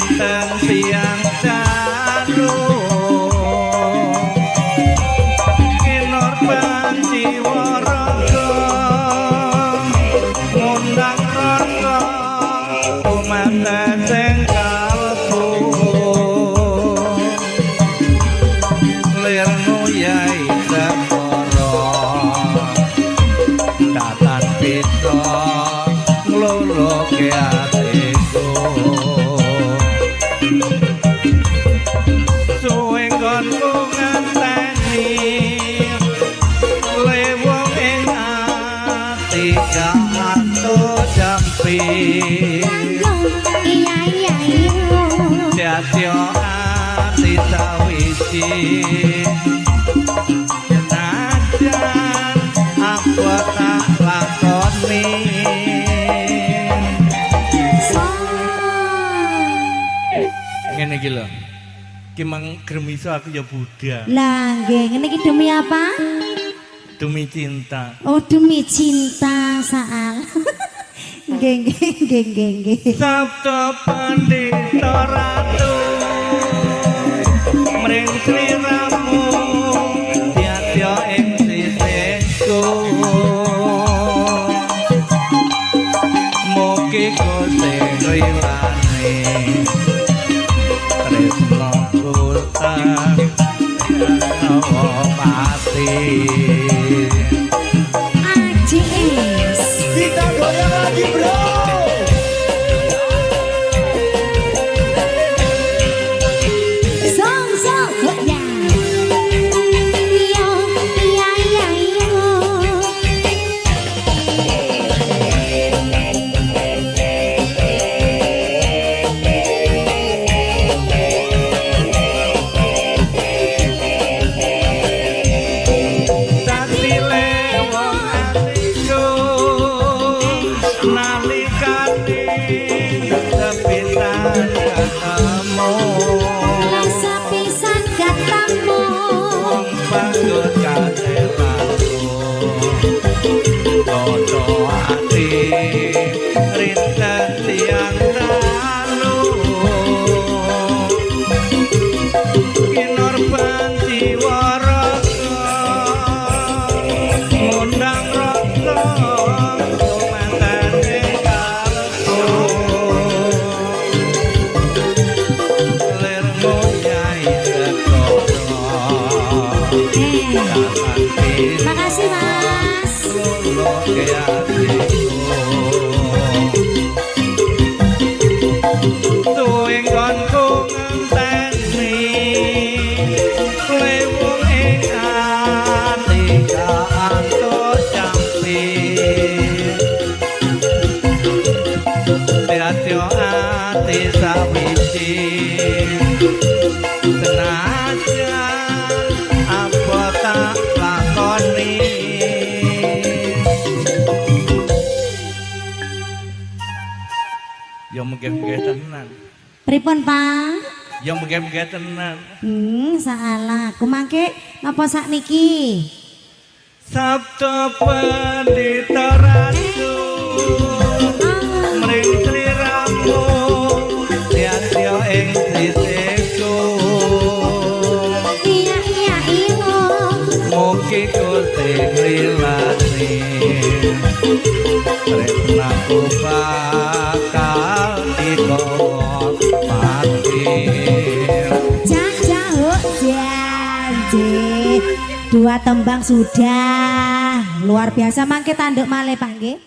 Rinten siang dalu kinorban jiwa raga ngundang rasa tumates ing kalbu lirmu yai segara datan bisa ngluluke atiku suwe nggonku ngenteni lewong ing ati jatuh jampi. Ayo, iya iya iya. Jatyo ati sawiji senajan apa tak lakoni. So. Ngene iki lho, ki mang gremiso aku ya budal. Lah nggih, ngene iki demi apa? Demi cinta. Oh, demi cinta saal. Nggih nggih nggih nggih nggih. Sabda Pandita Ratu mring sliramu tiatya ing sisihku mugi Gusti rilane tresnaku tak pati. AJS. Kita goyang lagi, bro. Song song ya. Iya iya iya iya. Dadi lewong atiku nalikane sepisan ketemu. Lah sepisan ketemu. Wong bagus kasemanku Toto ati rinten siang dalu kinorban jiwa raga ngundang rasa tumates ing kalbu lirmu yai segara. Eh, makasih Mas. Suwe nggonku ngenteni lewung ing ati kaantuk jampi Tiatyo ati sawiji senajan apa tak lakoni. Ya mengke-mengke tenan. Pripun, Pak? Ya mengke-mengke tenan. Salah. Kumangke napa sakniki? Sabda Pandita Ratu Ah, mring sliramu tiatya ing sisihku iya iya iya. mugi Gusti ngrilani tresnaku bakal digawa pati. Cah cah janji. Dua tembang sudah. Luar biasa mangke tanduk malih Pak nggih.